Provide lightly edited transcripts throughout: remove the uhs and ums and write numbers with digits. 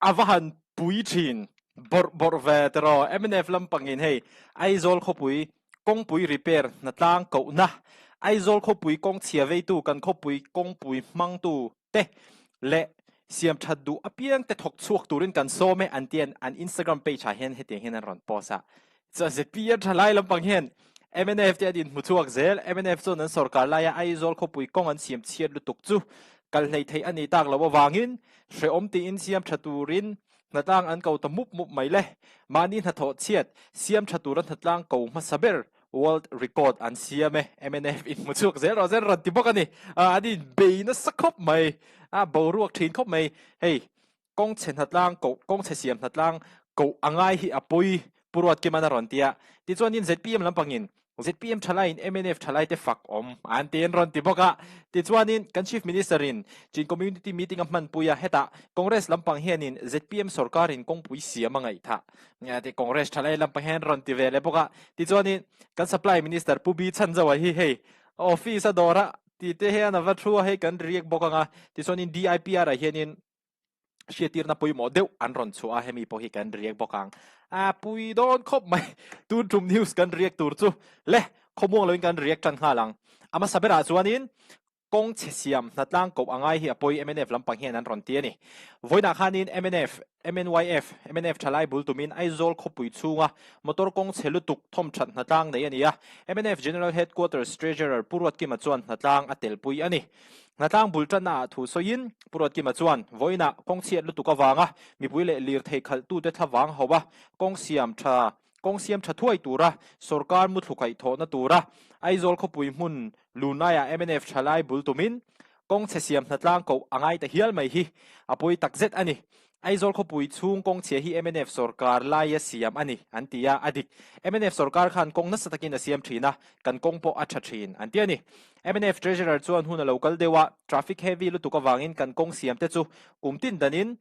A va han pui thin bawrh bawrh ve tiraw mnf lampangin hei Aizawl khawpui kawngpui repair hnatlang kohna Aizawl khawpui kawng chhia veitu kan khawpui kawngpui hmangtu te leh siam that duh apiang te thawk chhuak turin kan sawm e an tian an Instagram page ah hian hetiang hian an rawn post a. Chuan zpm thalai lampang hian mnf te an inhmu chhuak zel. Mnf chuan an sorkar laia Aizawl khawpui kawng an siam chhiat lutuk chu kal hleih theih a nih tak loh avangin hrehawm tiin siam tha turin hnatlang an ko ta mup mup mai le. Mahni hnathawh chhiat siam tha tura hnatlang ko hmasa ber World Record an siam e. Mnf inhmu chhuak zel rawh zel rawn ti bawk a ni. An inbei nasa khawp mai. A boruak thin khawp mai. Hei Kawng chhe hnatlang koh, kawng chhe siam hnatlang koh a ngai hi a pawi, Pu Ruatkiman a rawn ti a. Tichuanin zpm lampangin zpm thalaiin mnf thalaite fak awm an ti an rawn ti bawk a. Tichuanin kan Chief Minister-in Chin Community Meeting a hmanpui a, hetah Congress lampang hianin zpm sorkarin kawngpui siam a ngaihthah ti Congress thalai lampang hian rawn ti ve leh bawk a. Tichuanin kan Supply Minister Pu B Chhanzoa hi hei office a dawr a ti te hian a va thu a, hei kan react bawk ang a. Tichuanin DIPR-ah hianin hriatirna pawimawh deuh an rawn chhuah a, hemi pawh hi kan react bawk ang. A pui dawn khawp mai, tun tum news kan react tur chu le khawmuang loin kan react tan nghal ang. A hmasa berah chuanin kawng chhe siam hnatlang koh a ngai hi a pawi mnf lampang hian an rawn ti a ni. Vawiinah khanin mnf, MNYF, mnf thalai bul tumin Aizawl khawpui chhunga motor kawng chhe lutuk thawmthat hnatlang nei a ni a, mnf General Headquarters Treasurer Pu Ruatkima chuan hnatlang a telpui a ni. Hnatlang bul tanna ah thu sawiin Pu Ruatkima chuan vawiinah kawng chhiat lutuk avanga mipui leh lirthei khalhtute thlavang ho a kawng siam tha kawng siam tha thuai tura sorkar muthlu kaihthawhna tura Aizawl khawpui hmun lunlaiah mnf thalai bul tumin kawng chhe siam hnatlang koh a ngai ta hial mai hi a pawi takzet a ni. Aizawl khawpui chhung kawng chhia hi mnf sorkar laia siam a ni, an ti a, a dik. Mnf sorkar khan kawng nasa takin a siam thin a, kan kawng pawh a tha thin, an ti a ni. Mnf Treasurer chuan hun a lo kal deuh a, traffic heavy lutuk avangin kan kawng siam te chu kum tin danin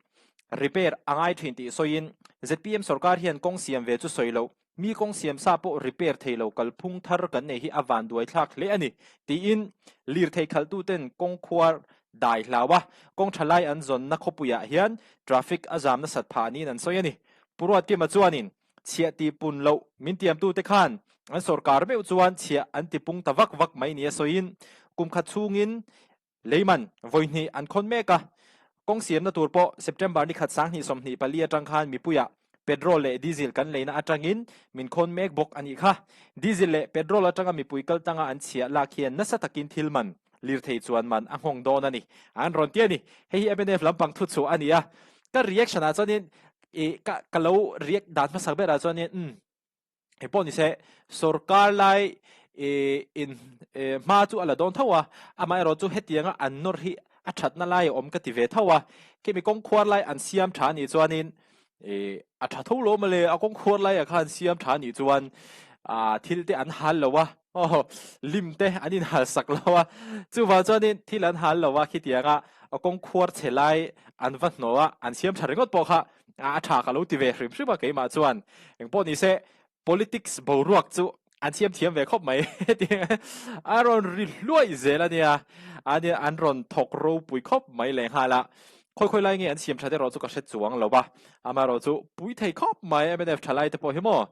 repair a ngai thin tih sawiin zpm sorkar hian kawng siam ve chu sawi loh Mi kawng siam sa pawh repair thei lo kalphung thar kan nei hi a van duai thlak hle a ni, tiin lirthei khalhtuten kawng khuar dai hlau a, kawng tha lai an zawnna khawpuiah hian traffic a zam nasat phah niin an sawi a ni. Pu Ruatkima chuanin chhiah ti pun loh min tiamtute khan an sorkar meuh chuan chhiah an ti pung ta vak vak mai nia sawiin kum khat chhungin Leiman vawi hnih an khawn mek a, kawng siamna tur pawh September ni khat 2024 atang khan mipuiah petrol leh diesel kan leina atangin min khawn mek bawk a nih kha. Diesel leh petrol atanga mipui kal tanga an chhiah lak hian nasa takin thil man, lirthei chuan man a nghawng dawn a ni. An rawn ti a ni. Hei hi mnf lampang thuchhuah a ni a. Ka reaction ah chuanin ih ka ka lo react dan hmasak berah chuanin umm. Hei pawh nise sorkar lai in hma chu a la dawn tho a, amaherawh chu hetianga an nawr hi a thatna lai a awm ka ti ve tho a, khimi kawng khuar lai an siam tha anih chuanin a tha tho lo mawle, a kawng khuar laiah khan siam tha anih chuan thil te an hal lo a, aw lim te an inhal sak lo a, chuvang chuanin thil an hal lo a khitianga a kawng khuar chhe lai an va hnawh a, an siam tha ringawt pawh kha A tha ka lo ti ve hrim hrim a keimah chuan engpawh ni se politics boruak chu an siam thiam ve khawp mai a rawn ri hluai zel a nia ania an rawn thawk ropui khawp mai leh nghal a khawi khawi lai nge an siam that erawh chu ka hre chuang lo va amaherawh chu pui thei khawp mai mnf thalai te pawh hi maw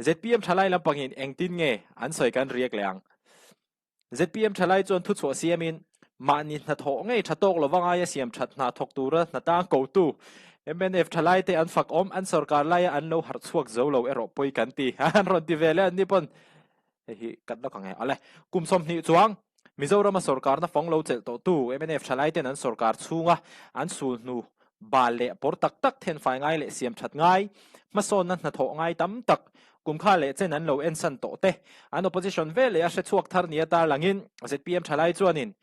zpm thalai lampangin engtin nge an sawi kan riak leh ang. Zpm thalai chuan thuchhuah siamin mahni hnathawh ngei tha tawk lova ngaia siam that hna thawk tura hnatang kotu mnf thalaite an fak awm, an sorkar laia an lo harh chhuak zo lo erawh pawi kan ti an rawn ti ve leh an ni pawn hei hi kat lawk ang e. Awle, kum 20 chuang Mizorama sorkarna fawng lo chelh tawhtu mnf thalaiten an sorkar chhunga an sul hnu Bal leh pawr tak tak thenfai ngai leh siam that ngai, hmasawnna hnathawh ngai tam tak, kum kha leh chen an lo ensan tawh te, an opposition ve leh a hre chhuak thar nia tarlangin zpm thalai chuanin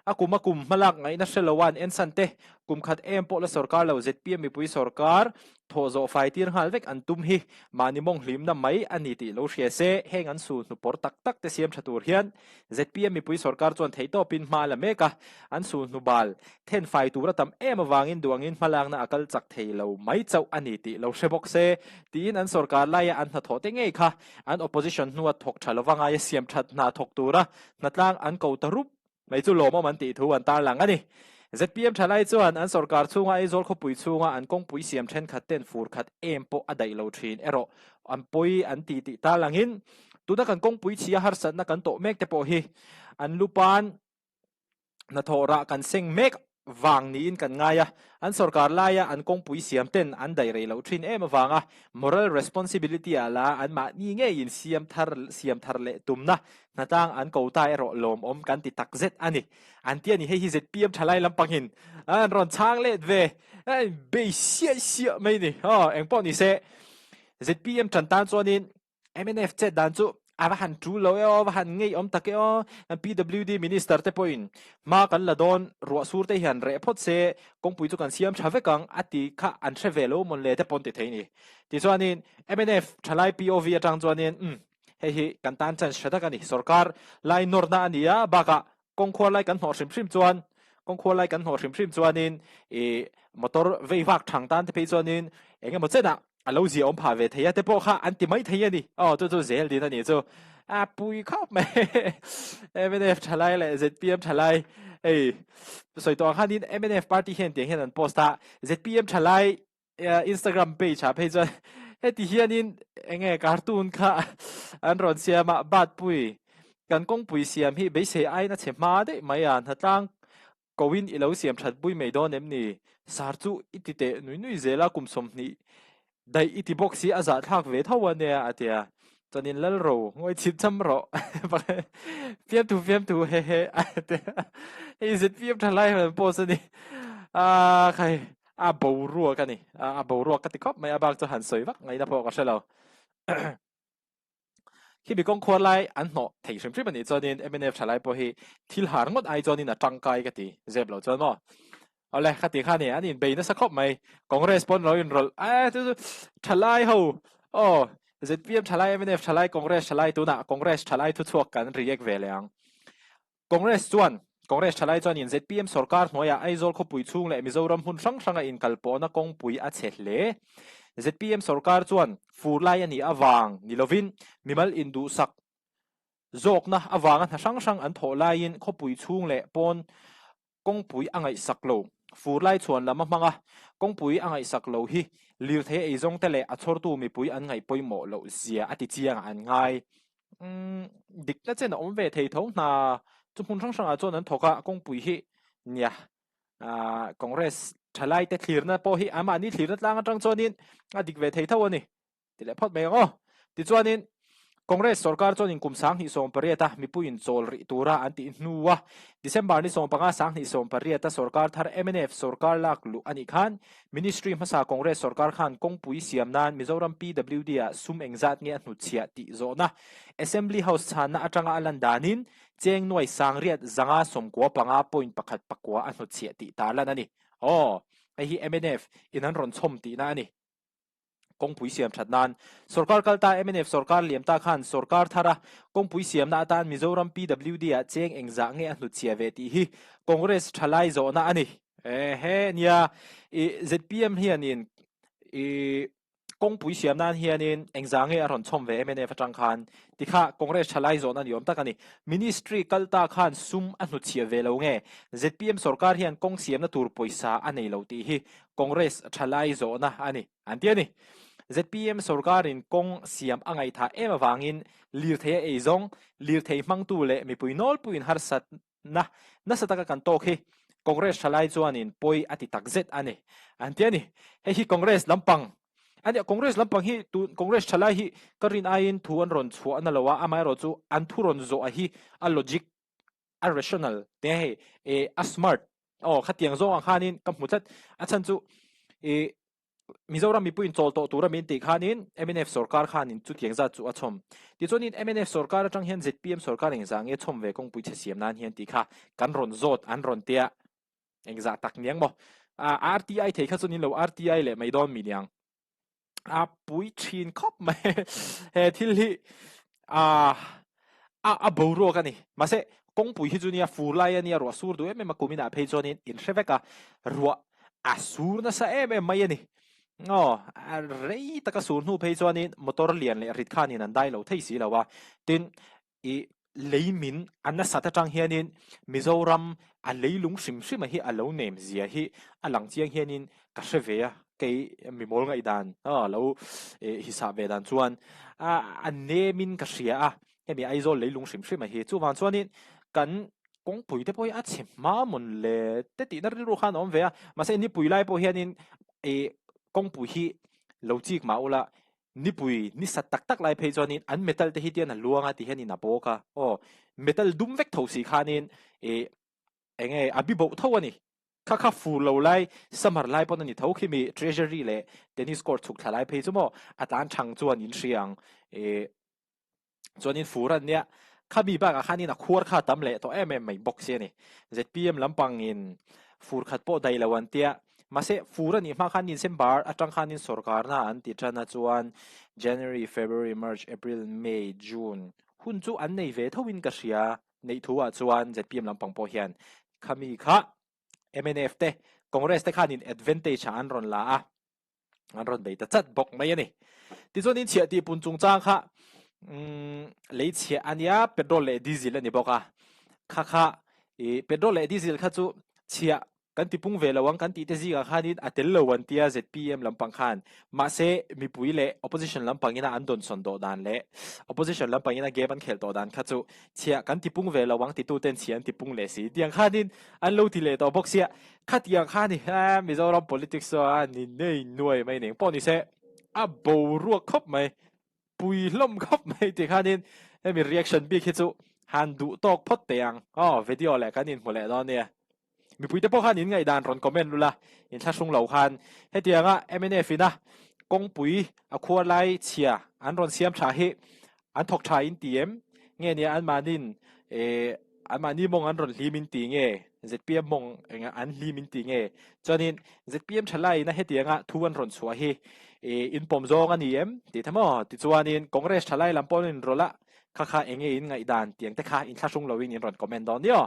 a kum a kum hmalak ngaihna hre lo a an ensan te, kum khat em pawh la sorkar lo zpm mipui sorkar thawh zawh fai tir nghal vek an tum hi mahni mawng hlimna mai a ni tih lo hria se, heng an sul hnu pawr tak tak te siam tha tur hian zpm mipui sorkar chuan theihtawpin hma a la mek a, an sul hnu bal Then fai tur a tam em avangin duangin hmalakna a kal chak thei lo mai chauh a ni tih lo hre bawk se, tiin an sorkar laia an hnathawh te ngei kha an opposition hnua thawk tha lova ngaia siam that hna thawk tura hnatlang an ko ta rup mai chu lawmawm an tih thu an tarlang a ni. ZPM thalai chuan an sorkar chhunga Aizawl khawpui chhunga an kawngpui siam thenkhat ten fur khat em pawh a daih lo thin erawh an pawi an ti tih ta langin tuna kan kawngpui chhia harsatna kan tawh mek te pawh hi an lupan hnathawh rah kan seng mek vang niin kan ngai a, an sorkar laia an kawngpui siam ten an daih rei loh thin em avanga moral responsibility ah la an mahni ngeiin siam thar siam thar leh tumna hnatlang an ko ta erawh lawmawm kan ti tak zet a ni. An ti a ni, hei hi ZPM thalai lampangin an rawn chhang let ve, a inbei siah siah mai ni. Aw, engpawh ni se, ZPM tan tan chuanin Mnf chet dan chu a va han tul lo e aw, a va han ngeiawm tak e aw. Kan PWD Minister te pawhin hma kan la dawn, ruah sur te hian reh phawt se, kawngpui chu kan siam tha vek ang a ti kha an hre ve lo mawn le te pawn ti thei ni. Tichuanin mnf thalai POV atang chuanin umm hei hi kan tan chance tha tak a ni, sorkar lai nawrna a ni a, bakah kawngkhuar lai kan hnawh hrim hrim chuan kawngkhuar lai kan hnawh hrim hrim chuanin ih motor vei vak thang tan te phei chuanin eng emaw chenah a lo zia awm phah ve thei a te pawh kha an ti mai thei a ni. Aw chu chu zel din a nih chu. A pui khawp mai. Mnf thalai leh ZPM thalai hei sawi tawh ang khanin mnf party hian tiang hian an post a ZPM thalai Instagram page ah phei chuan heti hianin enge cartoon kha an rawn siam a bat pui kan kawngpui siam hi beisei aiin a chhe hma daih mai a hnatlang koin i lo siam that pui mai dawn em ni sar chu i ti teh nui nui zel a kum 20 daih i ti bawk si a zahthlak ve tho a nia a tia chuanin lalro ngawi chhip cham rawh fiamthu fiamthu hehe a tia hei ZPM thalai han post a ni a khai A boruak a ni. A boruak ka ti khawp mai a bak chu han sawi vak ngaihna pawh ka hre lo. Khimi kawng khuar lai an hnawh thei hrim hrim a nih chuanin mnf tha lai pawh hi thil har ngawt ai chuanin a tangkai ka ti zep lo chuan maw. Awle ka ti kha ni an inbei nasa khawp mai. Congress pawn lo inrawlh e chu chu thalai ho aw ZPM thalai mnf thalai Congress thalai tunah Congress thalai thuchhuak kan react ve leh ang. Congress chuan Congress thalai chuanin zpm sorkar hnuaiah Aizawl khawpui chhung leh Mizoram hmun hrang hranga inkalpawhna kawngpui a chhe hle. Zpm sorkar chuan fur lai a nih avang ni lovin mimal induhsak zawkna avanga hna hrang hrang an thawh laiin khawpui chhung leh pawn kawngpui a ngaihsak lo. Fur lai chhuan lam a hmang a, kawngpui a ngaihsak lo hi lirthei eizawngte leh a chhawrtu mipui an ngaih pawimawh loh zia a ti chiang an ngai. Umm dikna chen a awm ve thei tho hna chu hmun hrang hrangah chuan an thawk a kawngpui hi nia ah congress thalai te thlirna pawh hi anmahni thlirna tlang atang chuanin a dik ve thei tho a ni ti leh phawt mai ang aw tichuanin congress sorkar chuanin kum 2018 a mipuiin chawl rih tura an tih hnua December ni 15 2018 a sorkar thar mnf sorkar lak luh a nih khan Ministry hmasa Congress sorkar khan kawngpui siam nan Mizoram PWD ah sum engzat nge a hnutchhiah tih zawhna Assembly House chhanna atanga a lan danin cheng nuai sangriat zanga 95 point pakhat pakua a hnutchhiah tih tarlan a ni. Aw, hei hi mnf in an rawn chhawm tihna a ni. Kawngpui siam that nan sorkar kal ta mnf sorkar liam ta khan sorkar thara kawngpui siamna atan Mizoram PWD ah cheng engzah nge a hnutchhiah ve tih hi Congress thalai zawhna a ni. Ehe nia i ZPM hianin i kawngpui siam nan hianin engzah nge a rawn chhawm ve mnf atang khan tikha Congress thalai zawhna ni awm tak a ni. Ministry kal ta khan sum a hnutchhiah ve lo nge ZPM sorkar hian kawng siamna tur pawisa a nei lo tih hi Congress thalai zawhna a ni an ti a ni. ZPM sorkarin kawng siam a ngaihthah em avangin lirthei a eizawng, lirthei hmangtu leh mipui nawlpuiin harsat na nasa taka kan tawk hi Congress thalai chuanin pawi a ti tak zet a ni an ti a ni. Hei hi Congress lampang a nia, Congress lampang hi tun Congress thalai hi ka rin aiin thu an rawn chhuah na lo a, amaherawh chu an thu rawn zawh a hi a logic, a rational te hei eh a smart aw khatiang zawng ang khanin ka hmu tlat a chhan chu eh Mizoram mipuiin chawl tawh tura min tih khanin mnf sorkar khanin chutiang zat chu a chhawm. Tichuanin mnf sorkar atang hian zpm sorkar engzah nge chhawm ve kawngpui chhe siam nan hian tih kha kan rawn zawt an rawn tia engzah tak niang maw. RTI thei kha chuan in lo RTI leh mai dawn mi niang. A pui thin khawp mai he thil hi a a boruak a ni. Mahse kawngpui hi chu nia fur lai a nia ruah sur duh em em a kumin ah phei chuanin in hre vek a ruah a sur nasa em em mai a ni. Aw a rei taka sur hnu phei chuanin motor lian leh rit khanin an dai lo thei si lo a tin i. Lei min a nasat atang hianin Mizoram a leilung hrim hrima hi a lo nem zia hi a lang chiang hianin ka hre ve a, kei mimawl ngaihdan a lo hisah ve dan chuan a nemin ka hria a, hemi Aizawl leilung hrim hrima hi. Chuvang chuanin kan kawngpui te pawh hi a chhe hma mawn le te tihna rilru khan a awm ve a, mahse nipui lai pawh hianin kawngpui hi lo chik mah ula Nipui ni sat tak tak lai phei chuanin an metal te hi tian a luang a ti hianin a bawk a, aw metal dum vek tho si khanin ih enge a bi boh tho a ni. Kha kha fur lo lai summer lai pawn a ni tho khi mi treasury leh tennis court chhuk thla lai phei chu maw a tlan thang chuan in hria ang ih Chuanin fur an nia, khami bakah khanin a khuar kha a tam leh tawh em em mai bawk si a ni. ZPM lampangin fur khat pawh daih lo an tia, mahse fur a nih hma khan December atang khanin sorkarna an ti tan a chuan January, February, March, April, May, June hun chu an nei ve tho in ka hria neih thu ah chuan ZPM lampang pawh hian khami kha mnf te Congress te khanin advantage ah an rawn la a. an rawn bei ta chat bawk mai a ni. Tichuan in chhiah tih pun chungchang kha umm lei chhiah a nia petrol leh diesel a ni bawk a, kha kha ih petrol leh diesel kha chu chhiah kan ti pung ve lo ang kan tih te zingah khanin a tel lo an tia ZPM lampang khan mahse mipui leh opposition lampang ina an dawnsawn dawh dan leh opposition lampang ina game an khelh tawh dan kha chu chhiah kan ti pung ve lo ang tituten chhiah an ti pung leh si tiang khanin an lo ti leh tawh bawk sia. Khatiang kha ni he Mizoram politics chu a ni nei nuai mai ning pawh ni se a boruak khawp mai pui hlawm khawp mai tih khanin hemi reaction bik hi chu han duh tawk phawt teh ang aw video leh kan inhmu leh dawn nia mipui te pawh khan in ngaihdan rawn comment lula in thlahrung lo khan hetianga mnf ina kawngpui a khuar lai chhia an rawn siam tha hi An thawk tha in ti em? Nge nia anmahnin eh anmahni mawng an rawn hlim in ti nge? ZPM mawng eng an hlim in ti nge? Chuanin ZPM thalaiin a hetianga thu an rawn chhuah hi eh in pawm zawng a ni em? Tih the maw? Tichuanin Congress thalai lam pawh an inrawlh a, kha kha enge in ngaihdan tiang te kha inthlahrung loin in rawn comment dawn ni aw.